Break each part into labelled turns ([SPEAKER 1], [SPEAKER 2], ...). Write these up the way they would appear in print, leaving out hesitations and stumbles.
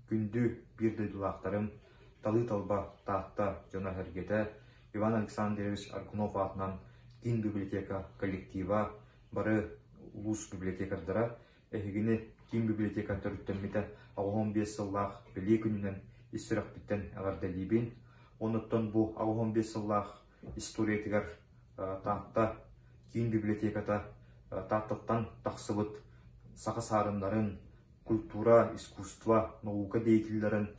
[SPEAKER 1] Күндү биир дойдулаахтарым, талыы-талба Таатта дьоно-сэргэтэ, Иван Александрович Аргунов аатынан киин библиотека коллектива, бары улуус библиотекардара эһигини киин библиотека төрүттэммитэ 85 сыллаах бэлиэ күнүнэн ис сүрэхпиттэн эҕэрдэлиибин. Онуттан бу 85 сыллаах историятыгар Таатта киин библиотеката Тааттаттан тахсыбыт саха саарыннарын, культура, искусство, наука деятеллэрин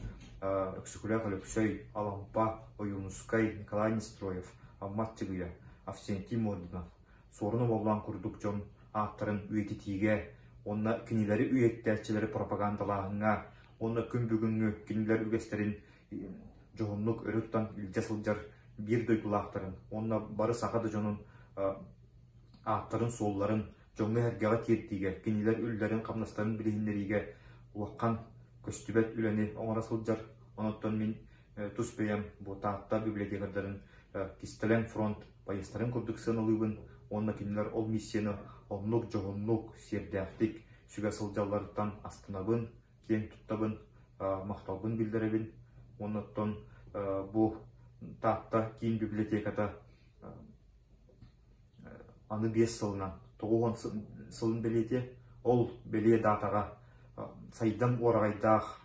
[SPEAKER 1] Өксөкүлээх Өлөксөй, Алампа, Ойуунускай, Николай Нестроев, Амма Аччыгыйа, Авсентий Мординов, Суорун Омоллоон курдук дьон ааттарын үйэтитиигэ уонна кинилэри үйэттээччилэри пропагандалааһыҥҥа уонна күн бүгүҥҥү кинилэр үгэстэрин дьоһуннук өрө тутан илдьэ сылдьар биир дойдулаахтарын уонна бары саха да дьонун ааттарын-суолларын дьоҥҥо-сэргэҕэ тиэрдиигэ, кинилэр үлэлэрин-хамнастарын билиһиннэриигэ улахан көстүбэт үлэни оҥоро сылдьар. Онон мин тус бэйэм бу Таатта библиотекардарын кистэлэҥ фронт байыастарын курдук сыаналыыбын уонна кинилэр ол миссияны оннук дьоһуннук, сиэрдээхтик сүгэ сылдьалларыттан астынабын, киэн туттабын, махталбын биллэрэбин. Уонна оттон бу Таатта киин библиотеката аны 5 сылынан 90 сылын бэлиэтиэ. Ол бэлиэ даатаҕа сайдам уораҕайдаах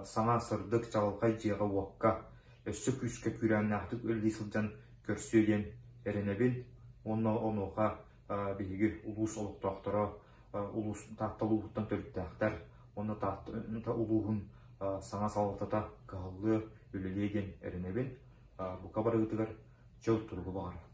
[SPEAKER 1] саҥа сырдык чаҕылхай дьиэҕэ-уокка өссө күүскэ күүрээннээхтик үлэлии сылдьан көрсүө диэн эрэнэбин уонна онуоха биһиги улуус олохтоохторо улуус Таатта улууһуттан төрүттээхтэр уонна Таатта улууһун саҥа салалтата кыһаллыа, үлэлиэ диэн эрэнэбин. Бука барыгытыгар чөл туругу баҕарабын.